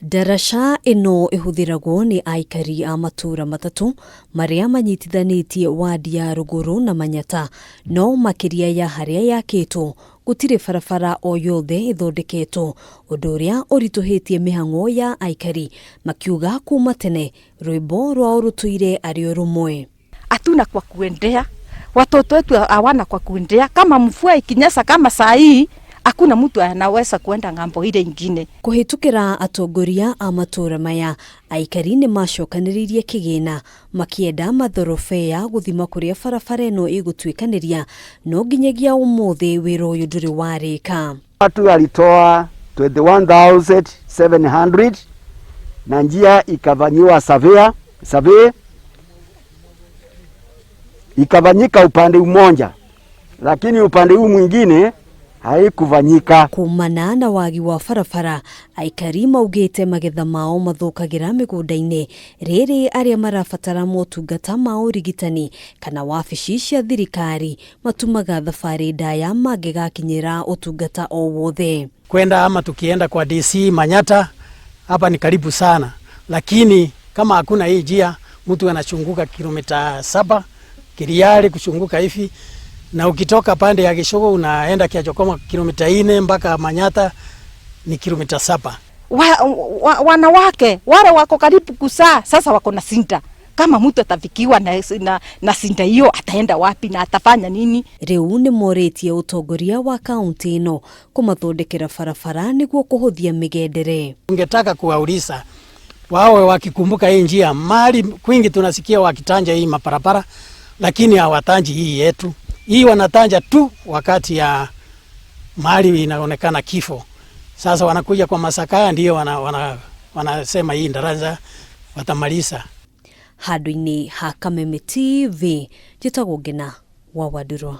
Ndaraca ĩno ĩhũthĩragwo nĩ aikari a matũũra matatũ marĩa manyitithanĩtie wadi ya Rũgũrũ na Manyata, no makĩria ya harĩa yakĩtwo gũtirĩ barabara o yothe ĩthondeketwo, ũndũ ũrĩa ũritũhĩtie mĩhang'o ya aikari makiuga kuma tene rwĩmbo rwao rũtũire arĩ o rũmwe. Hatuna kwa kuendea, watoto wetu hawana kwa kuendea. Kama mvua ikinyesha kama saa hii, hakuna mtu anaweza kuenda ng'ambo ile ingine. Kũhĩtũkĩra atongoria a matũũra maya, aikari nĩ macokanĩrĩirie kĩgĩna makĩenda mathorobea gũthima kũrĩa barabara ĩno ĩgũtuĩkanĩria, no nginyagia ũmũthĩ wĩra ũyũ ndũrĩ warĩka. Watu walitoa 21,700 na njia ikafanyiwa survey ikafanyika upande mmoja, lakini upande huu mwingine haikufanyika. Kumana na wagi wa barabara, aikari maugĩte magetha mao mathũkagĩra mĩgũnda-inĩ rĩrĩ arĩa marabatara motungata ma ũrigitani kana wabici cia thirikari matumaga thabarĩ ndaya mangĩgakinyĩra ũtungata o wothe. Kwenda ama tukienda kwa DC Manyata hapa ni karibu sana, lakini kama hakuna hii njia mtu anachunguka kilomita 7 Kiriari kuchunguka hivi, na ukitoka pande ya Gichugu unaenda Kiachokoma kilomita 4 mpaka Manyata ni kilomita 7. Wanawake wale wako karibu kuzaa sasa wako na sinda. Kama mtu atafikiwa na sinda hiyo ataenda wapi na atafanya nini? Rĩu nĩ morĩtie ũtongoria wa kaunti ĩno kũmathondekera barabara nĩguo kũhũthia mĩgendere. Ungetaka kuwauliza wawe wakikumbuka hii njia, mali kwingi tunasikia wakitanja hii mabarabara, lakini hawatanji hii yetu. Hii wanatanja tu wakati ya mali inaonekana kifo. Sasa wanakuja kwa masakaya ndio wanasema hii daraja watamaliza. Handũ-inĩ ha Kameme TV, njĩtagwo Ngina wa Wandurwa.